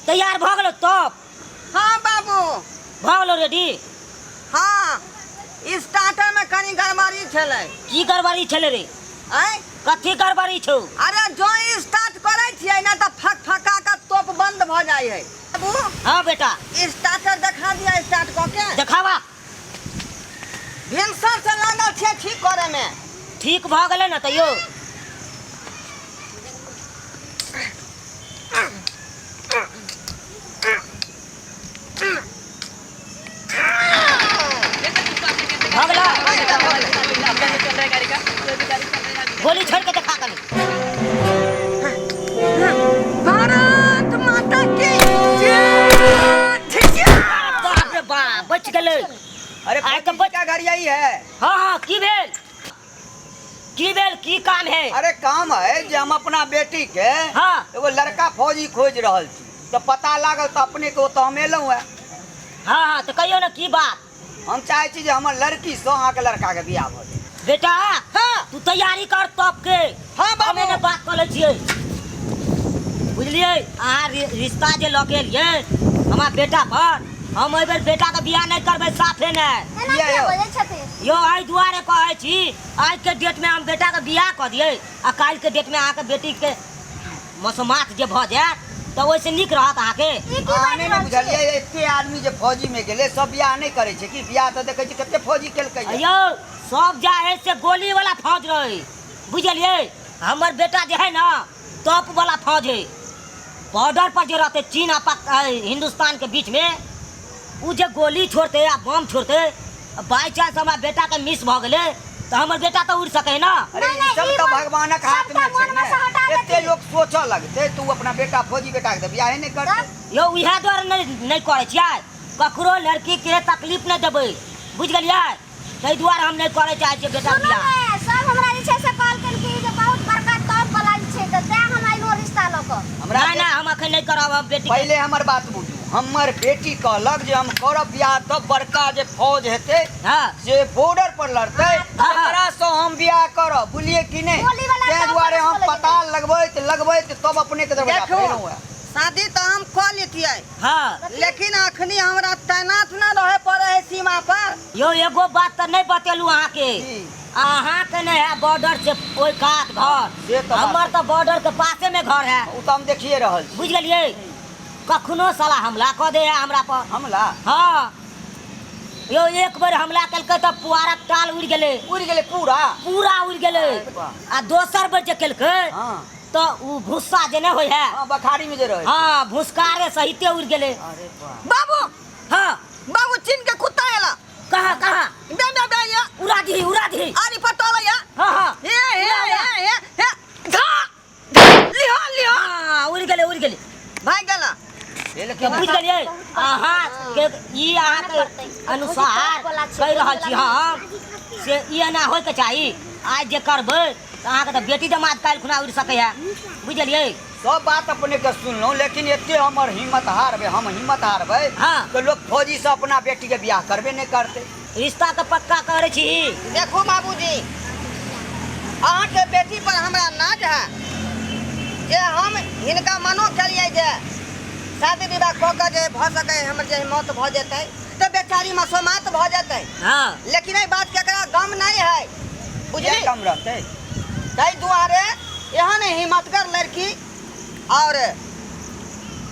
तैयार भऽ गेलो तब? हाँ बाबू। भऽ गेलो रेडी? हाँ, स्टार्टर में कनी गड़बड़ी छलै। की गड़बड़ी छलै रे? आँय? कथी गड़बड़ी छौ? अरे जो स्टार्ट करै छियै ने तऽ फक फका के तोप बंद भऽ जाइ है। बाबू। हाँ बेटा। स्टार्टर देखा दिया स्टार्ट कऽ के। देखावा। भिनसर से लागल छियै ठीक करे में। ठीक भऽ गेलै ने तैयो? भऽ गेलै? गोली छोड़ के देखा कनी। भारत माता की जय। बाप रे बाप, बच गेलै। अरे आइ तऽ फौजी का घर यही है। हाँ हाँ, की भेल? की भेल? की काम है? अरे काम है जे हम अपना बेटी के एगो लड़का फौजी खोज रहल छी, तऽ पता लागल तऽ अपने के ओतऽ हम एलहुँ हेँ। हाँ हाँ, तऽ कहियौ ने की बात? हम चाहै छी जे हमर लड़की सँ अहाँके लड़का के बियाह भऽ जाय। बेटा। हाँ। तू तैयारी कर तब के। हाँ, बाबू। हम एने बात कऽ लै छियै, बुझलियै? अहाँ रिश्ता जे लऽ के एलियै हमरा बेटा पर, हम एहि बेर बेटा के बियाह नहि करबै साफे नहि। एना किया किया यौ? बजै छथिन? यौ, एहि दुआरे कहै छी, आइके डेटमे हम बेटाके बियाह कऽ दियै आ काल्हिके डेटमे अहाँके बेटीके मसोमात जे भऽ जायत तऽ ओहिसँ नीक रहत अहाँके। ई की अहाँ बाजि नहि ने रहल बुझलियै? छियै? एते आदमी जे फौजी में गेलै सब बियाह नहि करै छै की? बियाह तऽ देखै छी कते फौजी केलकै ये। यौ, सब जाइ है से गोली वाला फौज रहै, बुझलियै? हमर बेटा जे है ने टॉप वाला फौज है, बॉर्डर पर जे रहते चीन आ हिंदुस्तान के बीच में, उ जे गोली छोड़ते आ बम छोड़ते, बाई चांस हमरा बेटा के मिस भऽ गेलै तऽ हमर बेटा तऽ उड़ि सकै है ना। अरे नहीं, नहीं, ई सब ई तऽ बात भगवानक हाथ सबटा में छै मोन में ने। से हटा एते देथिन। लोक सोचऽ लगतै तऽ उ अपना बेटा फौजी बेटा के तऽ बियाहे नहि करतै। यौ, इएह दुआरे नहि नहि करै छियै, ककरो लड़की के तकलीफ नहि देबै, बुझि गेलियै? ताहि दुआरे हम नहि करै चाहै छियै बेटा सुनू बियाह। ने, सब हमरा जे छै से कहलखिन कि जे बहुत बड़का टॉप वाला जे छै, तऽ तें हम अयलहुँ रिश्ता लऽ कऽ। हमरा नहि नहि, हम अखन नहि करब हम बेटी के। पहिले हमर बात बुझू, हमर बेटी कहलक जे हम करब बियाह तऽ बड़का जे फौज हेतै जे बॉर्डर पर लड़तै तकरा से हम बियाह करब, बुझलियै कि नहि? गोली वाला ताहि टॉप दुआरे वाला हम बोलै पता लगबैत लगबैत तब अपने के दरवाजा देखू, पर एलहुँ हेँ। शादी तऽ हम कऽ लेतियै। लेकिन अखनी हमरा तैनात न रहे पड़े है सीमा पर। यौ, एगो बात तऽ नहि बतेलहुँ अहाँके। की? अहाँके नहि है बॉर्डर से ओहि कात घर, से तऽ बात हमर तऽ बॉर्डर के पासे में घर है। ओ तऽ हम देखिए रहल छी। बुझि गेलियै? कखनो साला हमला कऽ दे है हमरा पर। हमला? हाँ यौ, एक बेर हमला केलकै तऽ पुआरक टाल उड़ि गेलै। उड़ि गेलै पूरा? पूरा उड़ि गेलै। अरे वाह। आ दोसर बेर जे केलकै तऽ उ भुस्सा जे नहि होइ है। हाँ, बखारी में जे रहै। हाँ, भुसकारे सहिते उड़ि गेलै। अरे वाह। बाबू। हाँ। बाबू, चीन के कुत्ता एला। कहाँ कहाँ? बे बे बे ये। उड़ा दही, उड़ा दही। आरी पटोला ये। हाँ हाँ। हे हे हे हे हे धा लिहा लिहा। हाँ, उड़ि गेलै, उड़ि गेलै। भाग गेला। हे तऽ लेकिन बुझि गेलियै अहाँके ई अहाँके अनुसार कहि रहल छी हम से ई एना होइके चाही। आइ जे करबै तऽ अहाँके तऽ बेटी दमाद काल्हि खुना उड़ि सकै है, बुझि गेलियै? सब बात अपने के सुनलहुँ, लेकिन एते हमर हिम्मत हारबै, हम हिम्मत हारबै तऽ लोक फौजी से अपना बेटी के बियाह करबे नहि करतै। रिश्ता के पक्का करै छी। देखू बाबूजी, अहाँके बेटी पर हमरा नाज है जे हम हिनका मनो केलियै जे शादी विवाह कऽ कऽ जे भऽ सकै हमर जे मौत भऽ जेतै तऽ बेचारी मसोमात भऽ जेतै। लेकिन एहि बात के एकरा गम नहि है, बुझली? गम रहतै। ताहि दुआरे एहन हिम्मतगर लड़की और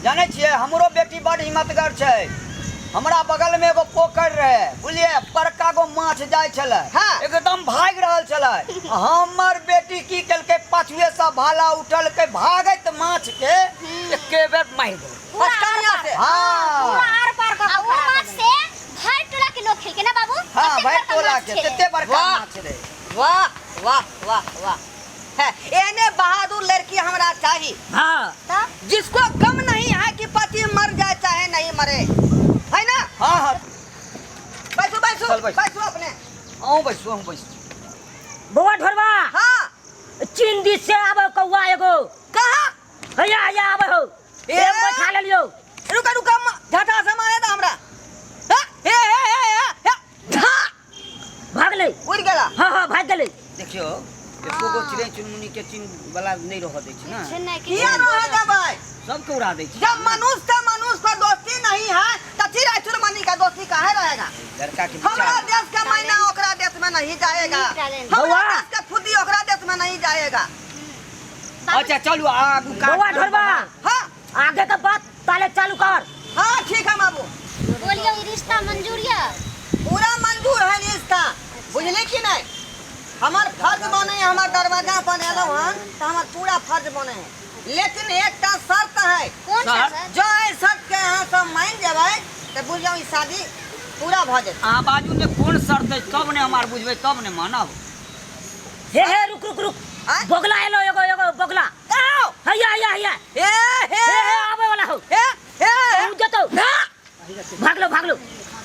जानै छियै, हमरो बेटी बड हिम्मतगर छै। हमरा बगल में एगो पोखरि रहे, बुझलियै? बड़का गो माछ जाइ छलै। एकदम भागि रहल छलै। हमर बेटी की केलकै, पाछुए से भाला उठलकै, भागैत माछ के एके बेर मारि देलकै। पचकनिया से। हाँ। पूरा आर पार कऽ आ के ओ खड़ा माछ से भरि टोला के लोग खेलकै ना बाबू? हाँ, कतेक भरि बड़का टोला माछ के, छलै। तते बड़का वाह। माछ रहे। वाह वाह वाह वाह, है, एहने बहादुर लड़की हमरा चाही। हाँ। तब? जिसको गम नहीं है कि पति मर जाए चाहे नहीं मरे, है ना? हाँ हाँ। बैठो बैठो। चल बैठो। बैठो अपने। अहूँ बैसू, अहूँ बैसू। बौआ ढोरबा। हाँ। चीन दिस से आबो कौआ एगो। कहाँ? हैया हैया आबो हो। ए। एक बैठा लेलियो। रुका रुका, झाटा से मारे दा हमरा। हाँ, हे, हे, हे, हे, हे, धा। भागलै। उड़ गेला। हाँ हाँ, भाग गेलै। देखियो, एको गो चिड़ै चुनमुनी के चिन्ह वाला नहि रहऽ दै छै ने। किछु नहि, किछु किया नहि। रहऽ देबै? सबके उड़ा दै छै। जब मनुष्य से मनुष्य का दोस्ती नहीं है तो चिड़ै चुनमुनी का दोस्ती काहे रहेगा? लड़का के हमरा विचार देश के मैना ओकरा देश में नहीं जाएगा, नीक टैलेंट। हमरा बौआ। देश के फुदी ओकरा देश में नहीं जाएगा। अच्छा चलू आगू काज बौआ ढोरबा, हाँ आगे के बात ताले चालू कर। हाँ ठीक है बाबू। बोलियो ई रिश्ता मंजूर यऽ? पूरा मंजूर है रिश्ता, बुझली कि नहीं? हमर फर्ज बने है, हमर दरवाजा पर एलहुँ हन तऽ हमर पूरा फर्ज बने है, लेकिन एकटा शर्त है। कोन सा शर्त? सर? जो एहि शर्त के अहाँ सब मानि जेबै तऽ बुझियौ ई शादी पूरा भऽ जेतै। अहाँ बाजू ने कोन शर्त है, तब ने हम आर बुझबै तब ने मानब। हे हे रुक रुक रुक, आँय? बगला एलो, एगो एगो बगला। कहाँ? हैया हैया हैया, हे हे हे हे आबे वाला हो। हे हे उड़ जतो, भागलो भागलो,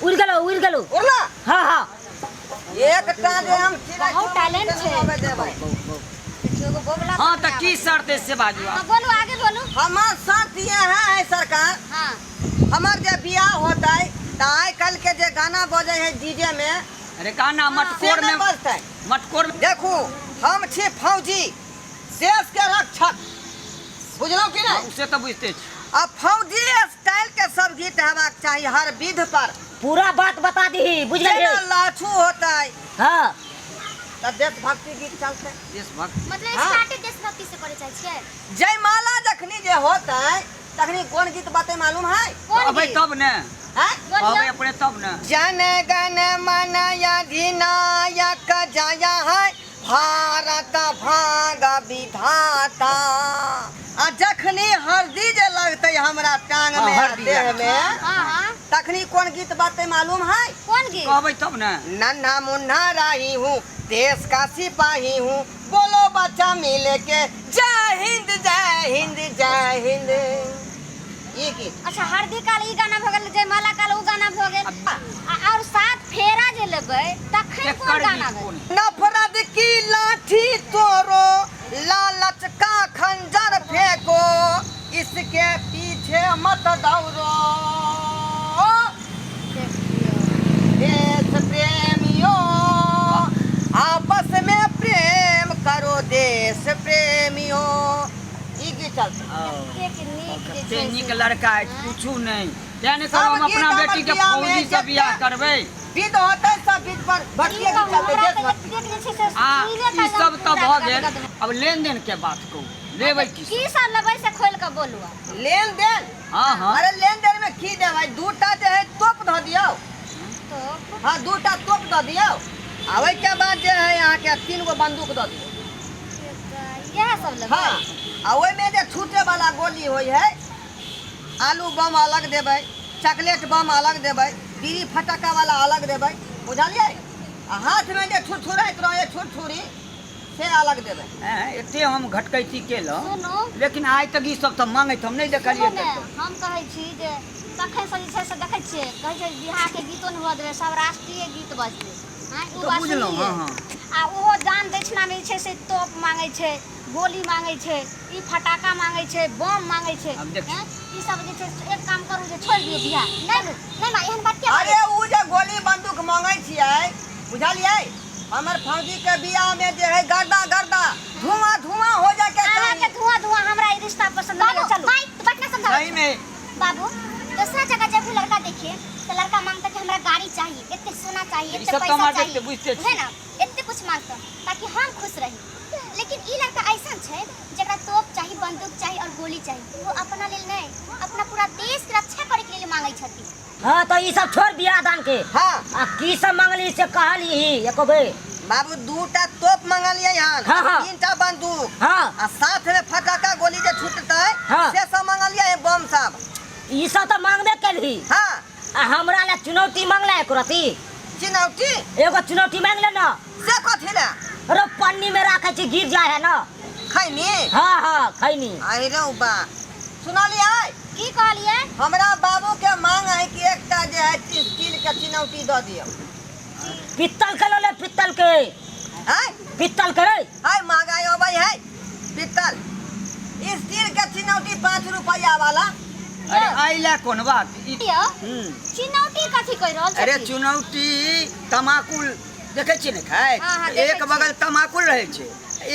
उड़ गेलो उड़ गेलो। उड़ला? हाँ हाँ। एकटा जे हम चिड़ै बहुत टैलेंट छै। आबै देबै। देखियौ एगो बगुला। हाँ तऽ की शर्त है से बाजू हाँ आप। बोलू, आगे बोलू। हमर शर्त ये है सरकार, हाँ हमर जे बियाह होतै तऽ आइ काल्हि के जे गाना बजै है डीजे में, अरे गाना से मटकोर नहि में बजतै। मटकोर में देखू हम छी फौजी, देश के रक्षक, बुझलहुँ कि हाँ, नहि? उसे तऽ बुझते छी। आ फौजी स्टाइल के सब गीत हेबाक चाही हर विध पर। पूरा बात बता दीही, बुझ जेना गेलियै? लाछू होतै हाँ तऽ देशभक्ति गीत चलतै। देशभक्ति मतलब हाँ। स्टार्टे देशभक्ति से करे चाहे छियै? जयमाला जखनी जे होतै तखनी कोन गीत बाते मालूम है? कोन कहबै गीत? तब ने। हैं? कहबै बोलियौ। अपने तब ने। जन गण मन अधिनायक जय है भारत भाग विधाता। आ जखनी हरदी जे लगतै हमरा टांग में हाँ, हरदी देह लगतै। में, हाँ हाँ तखनी कोन गीत बाते मालूम है? कोन गीत? कहबै तब ने। नन्हा मुन्ना राही हूँ देश का सिपाही हूँ, बोलो बच्चा मिल के जय हिंद जय हिंद जय हिंद। ई गीत। अच्छा हरदी काल ई गाना भऽ गेल, जयमाला काल ओ गाना भऽ गेल, आ और सात फेरा जे लेबै तखन कोन एकर गाना गीत भेल? कोन? नफरत की लाठी तोड़ो, लालच का खंजर फेंको, इसके पीछे मत दौड़ो। देश प्रेमियों आपस में प्रेम करो, देश प्रेमियों। ई गीत चलतै। कतेक नीक जे कते छै नीक से। लड़का है, कुछू नहीं। तें ने सब कहलहुँ हम गीत अपना हमर बेटी के बियाह में फौजी से जते बियाह करबै। विध होतै सब विध पर भक्तिये ई गीत कहू, चलतै, हमरा तऽ देशभक्ति। एतेक जे छै से आ सुनिले ई काल सब तऽ पूरा भऽ गेल, गदगद। अब लेन देन के बात कहू, लेबै की? की सब लेबै से खोलि कऽ बोलू आब। लेन देन? हाँ हाँ। अरे लेन देन में की देबै, दूटा जे है तोप धऽ दियौ। तोप? हाँ दूटा तोप दऽ दियौ, आ ओहिके बाद जे है अहाँके 3 गो बंदूक दऽ दियौ। इएह सब लेबै? हाँ, आ ओहिमे जे छूटे वाला गोली होइ है, आलू बम अलग देबै, चॉकलेट बम अलग देबै, बीड़ी फटक्का वाला अलग देबै, बुझलियै? आ हाथमे जे छुरछुराइत रहै छुरछुरी से अलग देबै। ऐं, एते हम घटकैती केलहुँ, सुनू। लेकिन आइ तक ई सब तऽ मांगैत हम नहि देखलियै। सुनू ने, हम कहै छी जे तखन से जे छै से देखै छियै, कहै छै बिहारके गीतो नहि हुअ देबै, सब राष्ट्रीय गीत बजतै। आँय, ओ तऽ बात बुझलहुँ, सुनलियै? हाँ, हाँ। आ ओहो दान दक्षिणामे जे छै से तोप मांगै छै, गोली मांगै छै, ई फटाका मांगै छै, बम मांगै छै। आब देखियौ। आँय, ई सब जे छै से एक काम करू जे छोड़ि दियौ बियाह। नहि नहि माँ, एहन बात किया अरे बाजै ओ जे गोली बंदूक मांगै छियै, बुझलियै? हमर फौजी के बियाह में जे है गर्दा गर्दा धुआं धुआं हो जाए के अहाँ के चाही। धुआं धुआं हमरा ई रिश्ता पसंद नहीं बाबू है, चलू। माई तू बात ना समझाबै सही में। बाबू दूसरा जगह जब भी लड़का देखिए तो लड़का मांगता कि हमरा गाड़ी चाहिए, इतने सोना चाहिए, ई इतने सब तो पैसा हमरा चाहिए, देखते बुझते है छी। ना, इतने कुछ मांगता ताकि हम खुश रही। लेकिन ई लड़का ऐसा छै जकरा तोप चाहिए, बंदूक चाहिए और गोली चाहिए, वो अपना लेल नहीं, अपना पूरा देश के रक्षा करे के लिए मांगे छथिन। हाँ तो ई सब छोड़ बियाह दान के। हाँ। आ की सब मांगली से कहली ही एको बेर? बाबू दूटा तोप मंगलियै हन, हाँ, हाँ। 3टा बंदूक, हाँ। आ साथ में फटाका गोली जे छूटतै हाँ। से सब मंगलियै हन, बम सब। ई सब तो मांगबे केलही। हाँ। आ हमरा ला चुनौती मांगला एको रति? चुनौती? एगो चुनौती मांग ले ना। से कथी ले? अरे पन्नी में राखे छी गिर जाए है ना। खैनी? हाँ हाँ खैनी। अरे रौ बा, सुनलियै? की कहलियै? हमरा बाबू के मांग है कि एकटा जे है स्टील के चुनौती दऽ दियौ। पित्तल के लऽ ले, पित्तल के। हैं? पित्तल के रे। है महंगाई अबै है पित्तल। स्टील के चुनौती 5 रुपया वाला। अरे आइला कोन बात? यौ, चुनौती कथी कहि रहल अरे छथिन? चुनौती तमाकुल देखै छियै ने खाइत? हाँ, हाँ, देखै एक बगल छियै। तमाकुल रहै छै,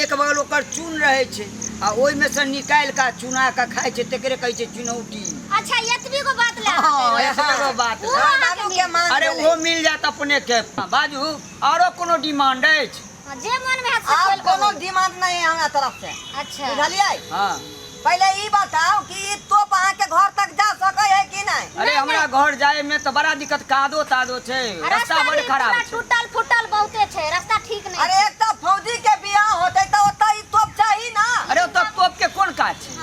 एक बगल ओकर चून रहै छै। आ ओहिमे से निकालि कऽ चुना कऽ खाइ छै तकरे कहै छै चुनौटी। अच्छा एतबी गो बात ले हँ, एतबे गो बात ओहो ले। अहाँके बाबू के मिल मान अरे भेलै। ओहो मिल जायत अपने के। बाजू आरो कोनो डिमांड अछि? हाँ, जे मन में हैत से आब खोलि कऽ कोनो बोलू। डिमांड नहीं है हमरा तरफ से। अच्छा बुझलियै? हाँ। पहिले ई बताउ कि ई तोप अहाँके घर तक जा सकै है कि नहि? अरे हमरा घर जाय में तऽ बड़ा दिक्कत, कादो तादो छै, आ रास्ता बड़ भी खराब पूरा छै। टूटल फूटल बहुते छै, रास्ता ठीक नहीं अरे छै। एकटा फौजी के बियाह होतै तऽ ओतऽ ई तोप चाही ना। अरे ओतऽ तोप के कोन काज छै?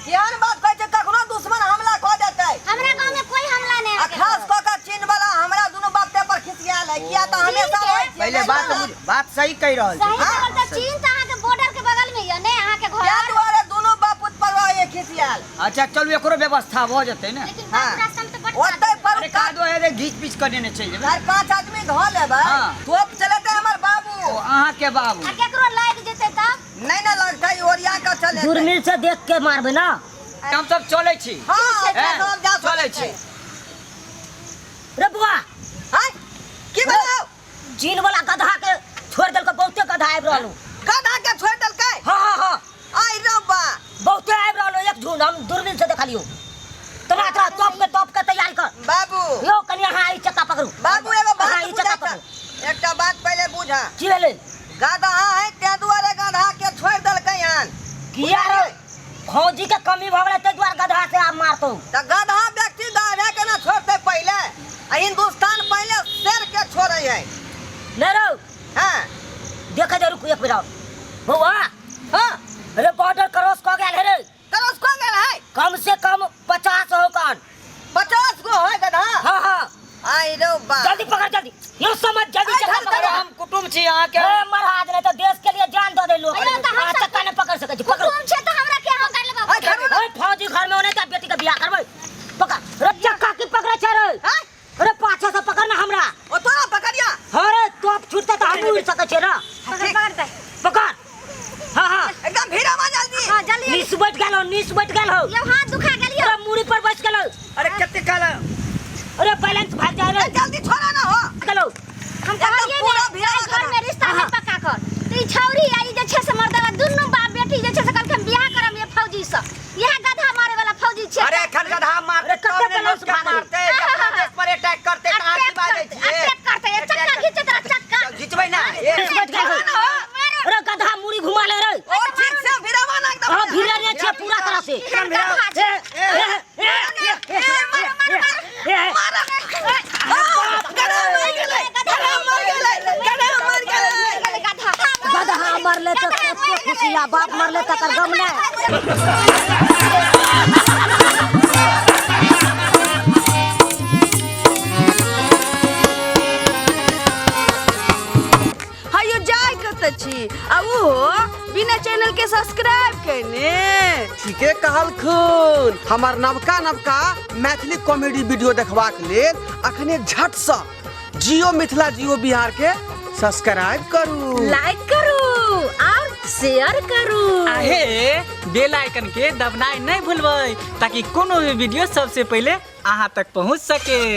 केहन बात कहै छै, कखनो दुश्मन हमला कऽ देतै। हमरा गांव में कोई हमला नहीं आ आके खास करत। कऽ कऽ चीन वाला हमरा दुनू बाप पर खिसियाल है, किया तऽ हमेशा चीन के? रहै छियै। पहिले बात बुझ, बात सही कहि रहल सही छै। बोल तऽ चीन तऽ अहाँके बॉर्डर के बगल में यऽ ने अहाँके ताहि घर। दुआरे दुनू बाप पुत पर रहै खिसियाल। अच्छा चलू एकरो व्यवस्था भऽ जेतै ने। लेकिन हाँ। बाप रास्ता में तऽ बड ओतै पर अरे कादो है रे, घीच पीच कऽ देने चलि जेबै। 4-5 आदमी धऽ लेबै। हाँ। तोप चलेतै हमर बाबू। ओ अहाँके बाबू। आ केकरो लागि जेतै तब? नहीं ना लगतै, ओरिया कऽ चलेतै। दूरबीन से देख के मारबै ना। हम सब चलै छी। हाँ, हैं? सब जा चलै सकै छी। रे बुआ। हैं? की भेलौ? चीन वाला गधा के छोड़ देलकै, बहुते गधा आबि रहल। गधा के छोड़ देलकै? हाँ हाँ हाँ। आई रे बा। बहुते आबि रहल एक झुंड, हम दूरबीन से देखलियो। तोरा तोरा तोप के तोप के तैयारी कर। बाबू। यो कनि अहाँ ई चक्का पकड़ू। बाबू एगो बात अहाँ ई चक्का बुझा। पकड़ू। एकटा बात पहिले बुझा। की भेलै? गधा है ताहि दुआरे गधा के छोड़ देलकै हन। किया रे? फौजी के कमी भऽ गेलै ताहि दुआरे गधा से आब मारतौ। तऽ गधा व्यक्ति गधे के ना छोड़तै पहिले, आ हिंदुस्तान पहिले शेर के छोड़ै है। नहि रौ। हाँ। देखे दे, रुकू एक मिनट। बौआ। हाँ। अरे बॉर्डर क्रॉस कऽ गेल है रे। क्रॉस कऽ गेल है? कम से कम 50 हो कान। 50 गो है गधा? हाँ हाँ। आई रे बा। जल्दी पकड़ जल्दी। यो समझ जल्दी आई चक्का धर, पकड़। धर। हम कुटुम्ब छी अहाँके। ए महाराज नहीं तो देश के लिए जान दऽ दे लोग। अरे तो हम अहाँ सब चक्का नहीं पकड़ सकै छी, पकड़ू। कुटुम्ब छै तऽ हमरा के पकड़ लेबै? आई धरू ना। ए फौजी घर में होने तऽ बेटी के बियाह करबै। पकड़। रे चक्का की पकड़ै छै रे? हैं? अरे पाछा से पकड़ ना हमरा। ओ तोरा पकड़िया। हाँ रे तोप छूटता तऽ हमहूँ उड़ सकै छियै ना। पकड़ पकड़ दे। पकड़। हाँ हाँ। एकदम भीड़ा में जल्दी। हाँ जल्दी। नीस बैठ गेल हो, नीस बैठ गेल हो। यो हाथ दुखा गेल यो। अरे मूड़ी पर बैठ गेल हो। अरे कते काल। अरे बैलेंस भाग जाय रे। जल्दी छोड़ा ना हो। गेलो। हम एकदम कहलियै पूरा ने भीड़ा एहि घर में रिश्ता हाँ। नहीं पक्का कर। तो ई छौरी आ ई जे छै से मर्दवा दुनू बाप बेटी जे छै से कहलकै हम बियाह करम ये फौजी से। इएह गधा मारे वाला फौजी छै। अरे एखन गधा मारतै अरे तब कते ने बैलेंस लोक के भागलै। मारतै, जे अपना देश पर अटैक करतै तऽ अहाँ की अटैक बाजै करतै, छियै? अटैक करतै, ये चक्का घिचैत रह, चक्का। घिचबै ना, ए। नीस बैठ गेल हो। अरे गधा मूड़ी घुमा ले रे। ओ ठीक से भिड़ावा ना एकदम। हाँ भिड़े ने छै पूरा तरह से। एहन गधा छै। ए, ए, ए, ए, ए, ए, ए, गधा मर गेलै, गधा मर गेलै, गधा मर गेलै। गधा। गधा मरले तऽ कते खुशी आ बाप मरले तकर गम नहि। हयो जाय कतऽ छी आ ओहो बिना चैनल के सब्सक्राइब केने? ठीके कहलखुन। हमर नवका नवका मैथिली कॉमेडी वीडियो देखबाक लेल अखने झटसँ जियो मिथिला जियो बिहार के सब्सक्राइब करू, लाइक करू और शेयर करू। आहे बेल आइकन के दबनाइ नहीं भूलबै ताकि कोनो भी वीडियो सबसे पहले अहाँ तक पहुँच सके।